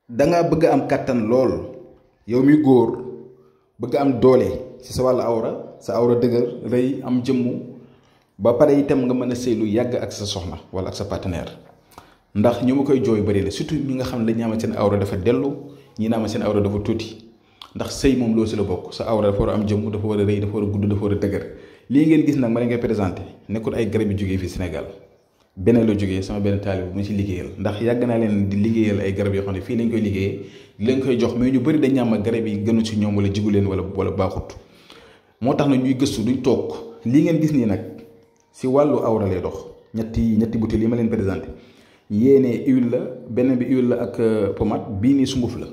danga bëgg am kàttan lool yow mi góor bëgg am doole ci sa wàllu awra sa awra dëgër rëy am jëmmu ba pare itam nga mën a sëy lu yàgg ak sa soxna wala ak sa partenaire ndax ñu ma koy jooy bari la surtout ñi nga xam ne dañu am seen awra dafa dellu ñi naa ma seen awra dafa tuuti ndax sëy moom loo si la bokk sa awra dafa war a am jëmm dafa war a rëy dafa war a gudd dafa war a dëgër lii ngeen gis nag ma leen koy présenté nekkul ay garab yu jógee fii Sénégal beneen la jógee sama benn taalib bu mu ci liggéeyal ndax yàgg naa leen di liggéeyal ay garab yoo xam ne fii lañ koy liggéeyee di leen koy jox mais ñu bëri dañ ñaam garab yi gënu ci ñoom wala jigu leen wala baaxut moo tax na ñuy gëstu duñ toog lii ngeen gis nii nag si wàllu awra lay dox ñetti butéel yi ma leen présenté yéene huile la beneen bi huile la ak pommade bii nii sunguf la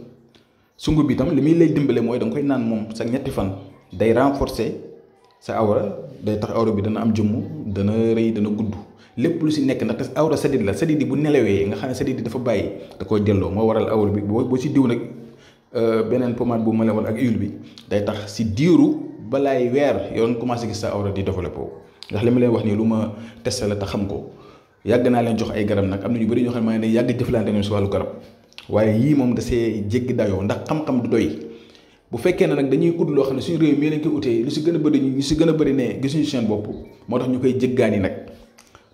sunguf bi itam li muy lay dimbale mooy da nga koy naan moom sa ñetti fan day renforcer sa awra day tax awra bi dana am jëmm dana rëy dana gudd lépp lu si nekk ndax te awra sadid la sadid yi bu nelawee nga xam ne sadid yi dafa bàyyi da koy delloo moo waral awra bi boo si diw nag beneen pommade bu ma leen woon ak huile bi day tax si diiru balaay weer yow nga commencé gis sa awra di développé wu ndax li ma leen wax nii lu ma testé la te xam ko yàgg naa leen jox ay garab nag am na ñu bëri ñoo xam ne maa ngi yàgg jëflante ñoom si wàllu garab waaye yii moom da see jéggi dayoo ndax xam-xam du doy bu fekkee ne nag dañuy ut loo xam ne suñu réew mii lañ koy utee lu si gën a bëri ñu si gën a bëri ne gisuñu seen bopp moo tax ñu koy jéggaani nag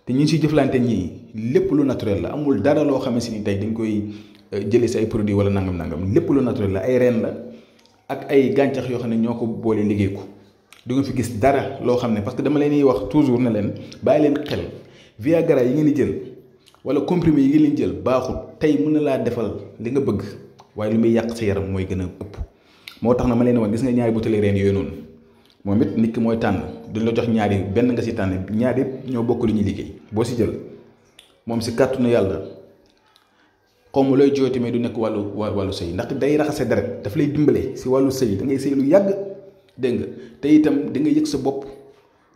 te ñi si jëflante ñii lépp lu naturel la amul dara loo xam ne si ni tey dañ koy jëlee si ay produits wala nangam lépp lu naturel la ay reen la ak ay gàncax yoo xam ne ñoo ko boole liggéey ko du nga fi gis dara loo xam ne parce que dama leen di wax toujours ne leen bàyyi leen xel Viagra yi ngeen di jël wala comprimé yi ngeen di jël baaxul tey mën na laa defal li nga bëgg waaye lu muy yàq sa yaram mooy gën a ëpp moo tax na ma leen wax gis nga ñaari butéeli reen yooyu noonu moom it nit ki mooy tànn duñ la jox ñaari benn nga si tànn ñaari yëpp ñoo bokk lu ñuy liggéey boo si jël moom si kàttanu yàlla xaw ma looy jooytu mais du nekk wàllu sëy ndaxte day raxase deret daf lay dimbale si wàllu sëy da ngay sëy lu yàgg dégg nga te itam da ngay yëg sa bopp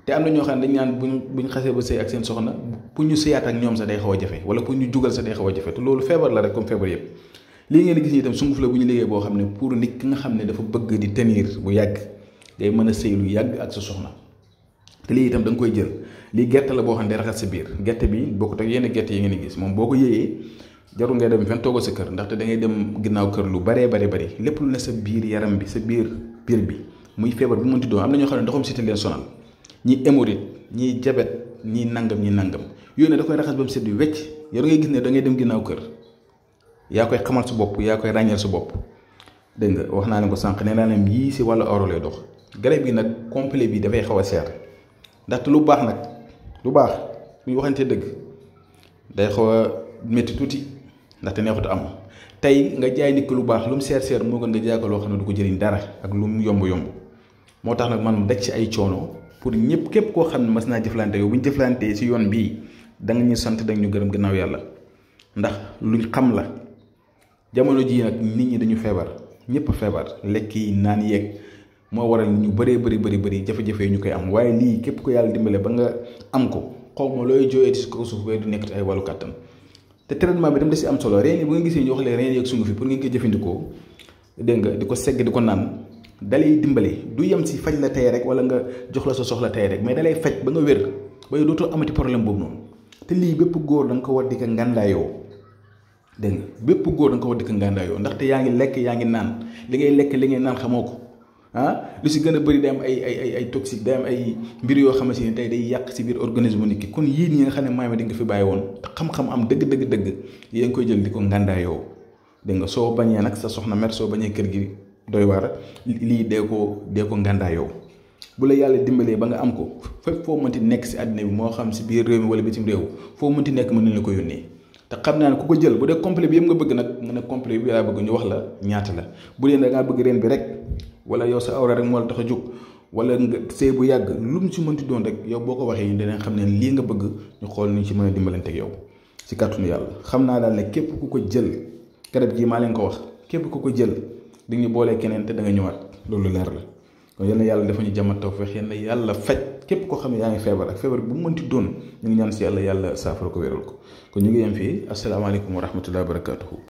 te am na ñoo xam ne dañ naan buñ xasee ba sëy ak seen soxna pour ñu sëyaat ak ñoom sax day xaw a jafe wala pour ñu jugal sax day xaw a jafe te loolu feebar la rek comme feebar yëpp lii ngeen gis nii itam sunguf la bu ñu liggéey boo xam ne pour nit ki nga xam ne dafa bëgg di tenir bu yàgg day mën a sëy lu yàgg ak sa soxna te lii itam da nga koy jël lii gerte la boo xam ne day raxas sa biir gerte bi bokkut ak yenn gerte yi ngeen gis moom boo ko yëyee jarul ngay dem fenn toogoo sa kër ndaxte da ngay dem ginnaaw kër lu bari lépp lu ne sa biir yaram bi sa biir bi muy feebar bu mënti doon am na ñoo xam ne ndoxam siti leen sonal ñi hémorroïde ñi diabète ñi nangam yooyu ne da koy raxas ba mu set bi wecc yow ngay gis ne da ngay dem ginnaaw kër yaa koy xamal sa bopp yaa koy ràññeel sa bopp dégg nga wax naa leen ko sànq nee naa leen yii si wàllu awra lay dox garab gi nag complet bi dafay xaw a seer ndaxte lu baax nag lu baax bu ñu waxantee dëgg day xaw a métti tuuti ndaxte neexut am tey nga jaay nit ki lu baax lu mu seer moo gën nga jaay ko loo xam ne du ko jëriñ dara ak lu mu yomb moo tax nag man daj ci ay coono pour ñëpp képp koo xam ne mas naa jëflante yow bu ñu jëflantee si yoon bii da nga ñu sant da nga ñu gërëm gannaaw yàlla ndax luñ xam la jamono jii nag nit ñi dañu feebar ñëpp feebar lekk yi naan yeeg moo waral ñu bëri jafe-jafe yi ñu koy am waaye lii képp ko yàlla dimbale ba nga am ko xaw ma looy jooyee ci kaw suuf waaye du nekk ay wàllu kàttan te traitement bi dem da si am solo reen yi bu nga gisee ñu wax leen reen yeeg sunguf fi pour ngeen koy jëfandikoo dégg nga di ko segg di ko naan dalay dimbale du yem si faj la tey rek wala nga jox la sa soxla tey rek mais dalay faj ba nga wér ba yow dootoo amati problème boobu noonu te lii bépp góor da nga ko war di ko ngàndaayoo dégg nga bépp góor da nga ko war di ko ngàndaayoo ndaxte yaa ngi lekk yaa ngi naan li ngay lekk li ngay naan xamoo ko lu si gën a bëri day am ay toxique day am ay mbir yoo xamante ni tey day yàq si biir organisme nit ki kon yii ñi nga xam ne maama di nga fi bàyyi woon te xam-xam am dëgg yéen koy jël di ko ngàndaayoo dégg nga soo bañee nag sa soxna mer soo bañee kër gi doy waar lii dee ko ngàndaayoo bu la yàlla dimbalee ba nga am ko fépp foo mënti nekk si àddina bi moo xam si biir réew mi wala bitim réew foo mënti nekk mën nañ la ko yónnee te xam naa ne ku ko jël bu dee complet bi yëpp nga bëgg nag nga ne complet bi laa bëgg ñu wax la ñaata la bu dee da ngaa bëgg reen bi rek wala yow sa awra rek moo la tax a jóg wala nga sëy bu yàgg lu mu si mënti doon rek yow boo ko waxee ñu dinañ xam ne lii nga bëgg ñu xool ñu ci mën a dimbalante ak yow si kàttanu yàlla xam naa daal ne képp ku ko jël garab gii maa leen ko wax képp ku ko jël di ñu boolee keneen te da nga ñëwaat loolu leer la kon yal na yàlla dafa ñu jàmm tawfeex yal na yàlla faj képp koo xam ne yaa ngi feebar ak feebar bu mu mënti doon ñu ngi ñaan si yàlla saafara ko wéral ko kon ñu ngi yem fii asalaamaaleykum wa rahmatullahi wa barakatuhu